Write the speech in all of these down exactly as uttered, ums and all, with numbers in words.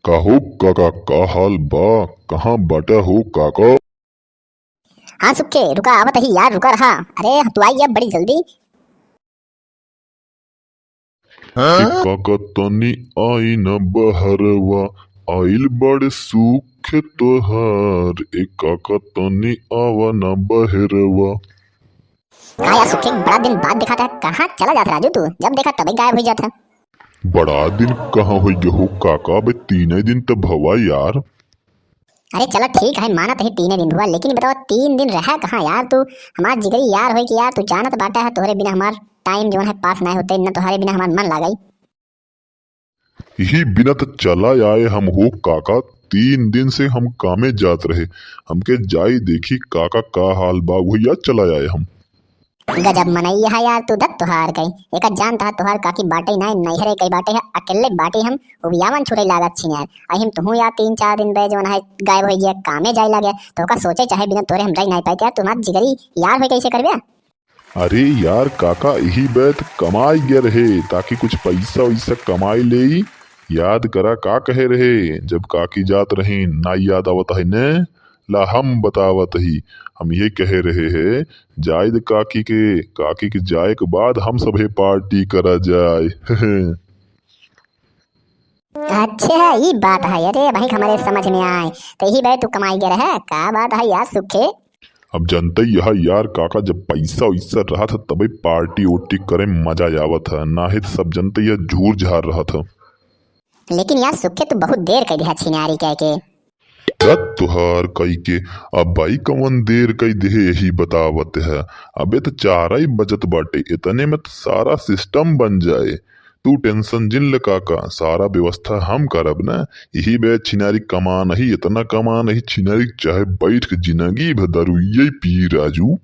का हो काका, का हाल बा? कहाँ बाटा हो काका? हाँ सुखे, रुका, आवत ही यार, रुका रहा। अरे, तू आई गया बड़ी जल्दी। ए काका तनी आई न बहरवा, आइल बड़े सुखे तोहार। ए काका तनी आवा न बहरवा। का यार सुखे, बड़ा दिन बाद दिखात है, कहाँ चला जात राजू तू? जब देखा तबे गायब हो जात है। बड़ा दिन कहाँ हो गया हो काका, अबे तीन दिन तो भवा यार। अरे चलो ठीक है, मानत ही तीने दिन हुआ, लेकिन बतावा तीन दिन रहा कहाँ यार तू? हमार जिगरी यार होई कि यार तू जानत बाटा है, तोहरे बिना हमार टाइम जौन है पास नाहीं होते, न तोहरे बिना हमार मन लागई। यही बिना तो चला आए हम हो काका, तीन दिन से हम कामे जात रहे, हमके जाई देखी काका का हाल बा, वही यार चला आए हम। गजब मनई है यार तू, दत तोहार कई। एका जानत हा तोहार काकी बाटे नाय, नैहरे कई बाटे है, अकेले बाटे हम, उबियावन छुटई लागत छिन यार। अहिम तुहू यार तीन चार दिन बे जौन है गायब होई गया, कामे जाए लागे, तोहका सोचे चाहे बिना तोरे हम रह नाय पाइत यार, तू हमार जिगरी यार होई कैसे करबे? अरे यार काका, यही बैत कमाई गए रहे, ताकि कुछ पैसा वैसा कमाई लेई। याद करा का कहे रहे, जब काकी जात रही, ना याद आवत है ने? ला हम बतावत ही, हम ये कहे रहे है, जायद काकी के, काकी के जाए के बाद हम सभे पार्टी करा जाए। अच्छा, ई बात है। अरे भाई, हमारे समझ में आए, तो यही बे तू कमाई गए रहे, का बात है यार सुखे? अब जनते ही है यार काका, जब पैसा वैसा रहा था तबे पार्टी उर्टी करे मजा आवत है, नाहीं तो सब जनते ही है झूर झार रहा था। लेकिन यार सुखे, तू बहुत देर कर दिया छिनारी कह के। रत तुहार कई के, अबई कवन देर कई देहे यही बतावत है। अबे तो चारई बजत बाटे, इतने में तो सारा सिस्टम बन जाए। तू टेंशन जिन ले काका, सारा व्यवस्था हम करब ना। यही बे छिनारी कमान ही, इतना कमान ही छिनारी, चाहे बैठ के जिंदगी भर दारुइये पी राजू।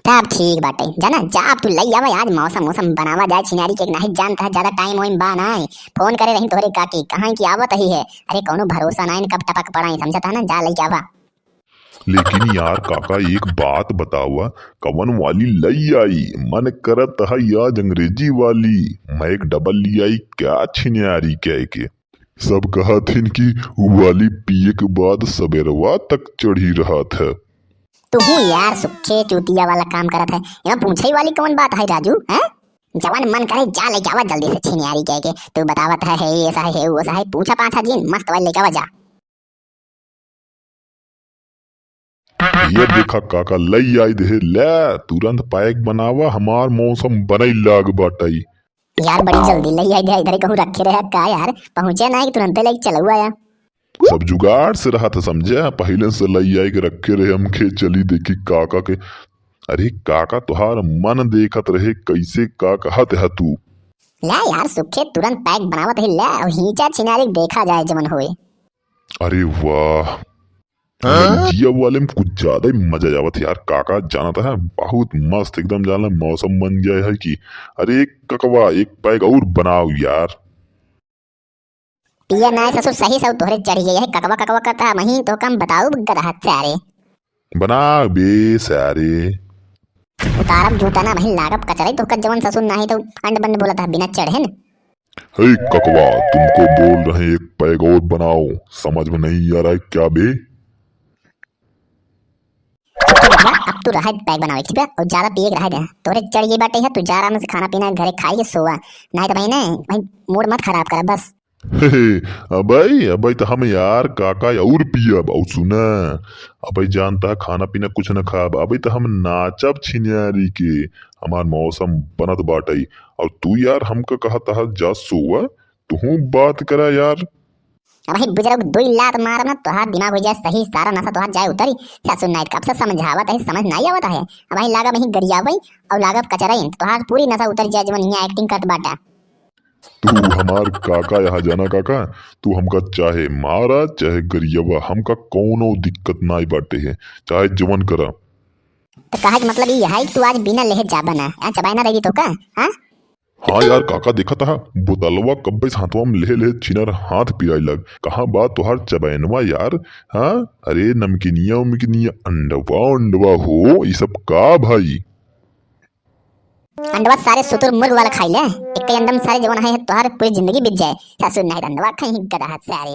तब ठीक बाटे, जाना जा, अब तू लई आवा, आज मौसम मौसम बनावा जाए छिनारी के, नाहीं जानत है ज्यादा टाइम वाइम बा नाहीं। फोन करे रही तोहरे काकी, कहाँ की आवत ही है। अरे कौनो भरोसा नाहीं, कब टपक पड़ाई, समझत है ना, जा लई आवा। लेकिन यार काका, एक बात बतावा, कवन वाली लई आई? मन करत है आज अंग्रेजी वाली, मैक डबल लई आई क्या छिनारी कह के? सब कहत हिन कि उ वाली पिए के बाद सबेरवा तक चढ़ी रहत है। तुहू यार सुखे चूतिया वाला काम करत है। एमा पूछे वाली कौन बात है राजू, हैं? जवन मन करे जा लेके आवा जल्दी से छिनियारी कह के। तू बतावत है, है ऐसा है, है वैसा है, पूछा पाछा जिन, मस्त वाली लेके आवा जा। ये देखा काका लई आई देहे, ले तुरंत पैक बनावा, हमार मौसम बनई लाग बाटई। यार बड़ी जल्दी लई आई देहे, इधर कहूँ रखे रहे का यार, पहुँचे ना कि तुरंते लेके चलऊ आया। सब जुगाड़ से रहा था समझे, पहले से लई आई के रखे रहे, हम खे चली देखी काका के। अरे काका तोहार मन देखत रहे, कैसे का कहत है तू? ला यार सुखे तुरंत पैक बनावत ही, ला और हींचा छिनारी देखा जाए जमन होए। अरे वाह, हाँ? जिया वाले में कुछ ज्यादा ही मजा आवत है यार। काका जानत है बहुत मस्त एकदम जाना मौसम बन गया है कि अरे ककवा एक पैक और बनाओ यार। पिया नाय ससुर सही सब तोहरे चढ़ गए है, ककवा ककवा करता है वहीं तो कम बताऊ गदहा सारे। बना बे सारे। उतारब जूता ना वहीं लागब कचरई तो कद जवन ससुर नाही तो अंड बंड बोलत है बिना चढ़े न। हे ककवा, तुमको बोल रहे हैं, एक पैग और बनाओ, समझ में नहीं आ रहा है क्या बे? अब तू रहे पैग बनावे, ठीक है? और ज्यादा पिए के रहे दे। तोरे चढ़ गई बाटे है, तू जा आराम से खाना पीना घरे खाई के सोवा। नहीं तो भाई ना, भाई मूड मत खराब कर बस। हे, अबे, अबे तो हम यार काका और पियब और सुना, अबे जानता है खाना पीना कुछ न खाब, अबे तो हम नाचब छिनियारी के, हमार मौसम बनत बाटई। और तू यार हमका कहत है जा सोवा, तुहू बात करा यार। अब भाई बुजुर्ग दुई लात मारब ना, तोहार दिमाग हो जाए सही, सारा नशा तोहार जाए उतरी। सासू नाइत कब से समझावत है, समझ नहीं आवत है। अब भाई लागब वहीं गरियावई और लागब कचरई, तोहार पूरी नशा उतर जाए, जवन हियाँ एक्टिंग करत बाटा। तू हमार काका यहाँ जाना काका, तू हमका चाहे मारा चाहे गरियावा, हमका कौनो दिक्कत नाई बाटे है, चाहे जवन करा। तो कहे के मतलब ई है कि तू आज बिना लेहे जाबा ना, आ चबाए ना रही तो का? हाँ? हाँ यार काका, देखत हा बोतलवा कब्बे से हाथवा में लेहे लेहे छिनर हाथ पिराई लग। कहाँ बा तोहार चबैनवा यार? हाँ, अरे नमकीनिया उमकीनिया, अंडवा उंडवा हो, ई सब का भाई? अंडवा सारे सुतुर मुर्ग वाला खाई ले, एक अंडम सारे जवन है तोहार पूरी जिंदगी बीत जाए। सासू नहीं अंडवा खाई गधा सारे।